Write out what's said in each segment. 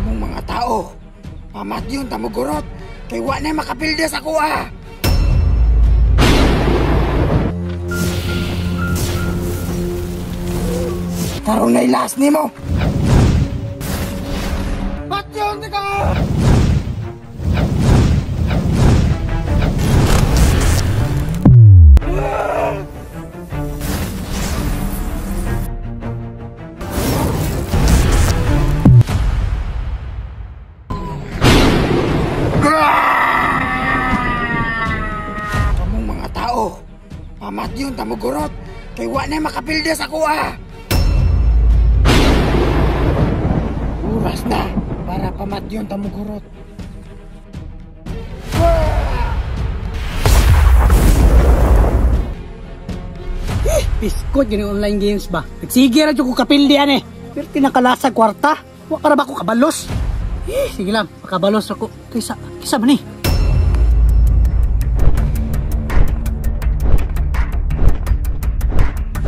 Kamong mga tao, pamatyon tamugurot, kay wa na makapilde sa kuha. Karon na last nimo. Patyon ka! Kamong mga tao, pamatyon tamugurot, kay wa na makapilde sa kuha. Oras na para pamatyon tamugurot. Piskot yun yung online games ba? Nagsige ra ko kapildi ane. Pero tinakalasag kwarta. Wa ka ra ba ko kabalos? Sige lang, makabalos ako. Kaysa, kaysa man eh.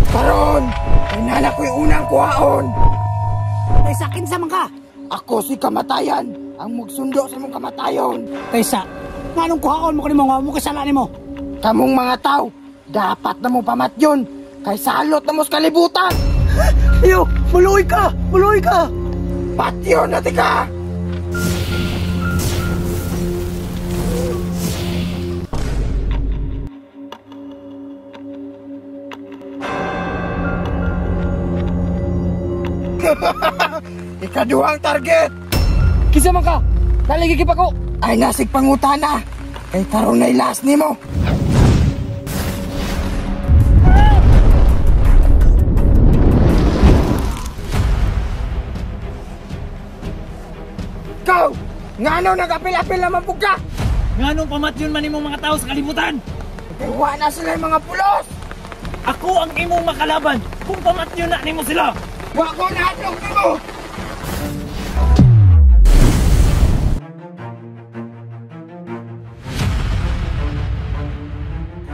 Karon, inala ko'y unang kuhaon. Kaysa kinsa man ka? Ako si kamatayan, ang magsundo sa mong kamatayon. Kaysa, nganong kuhaon mo kanimo nga mo kasala nimo? Kamong mga tao, dapat na mo pamatyon. Kay salot na mo sa kalibutan. Iyo, muluoy ka! Muluoy ka! Patyon na tika! Ikaduhang target! Kinsa man ka? Naligi pa ko! Ay nasig pangutana! Kay karon na'y last nimo! Ikaw! Ngano nag-apil-apil naman po ka? Nganong pamatyon man imong mga tao sa kalibutan? Iwa na sila yung mga pulos! Ako ang imong makalaban kung pamatyon na nimo sila! Wa ko nahadlok nimo!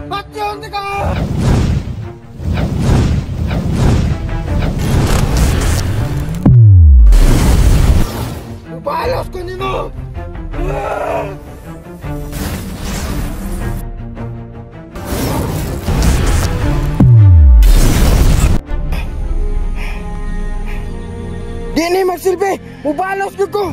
Patyon ka! Balos ko nimo! Di ni magsilbi! Mubalos ko ko!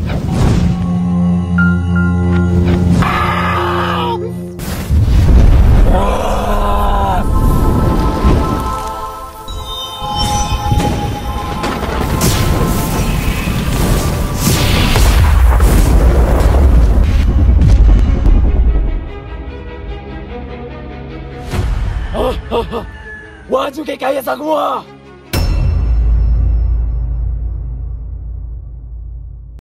Wa jud kay kaya sa kuha!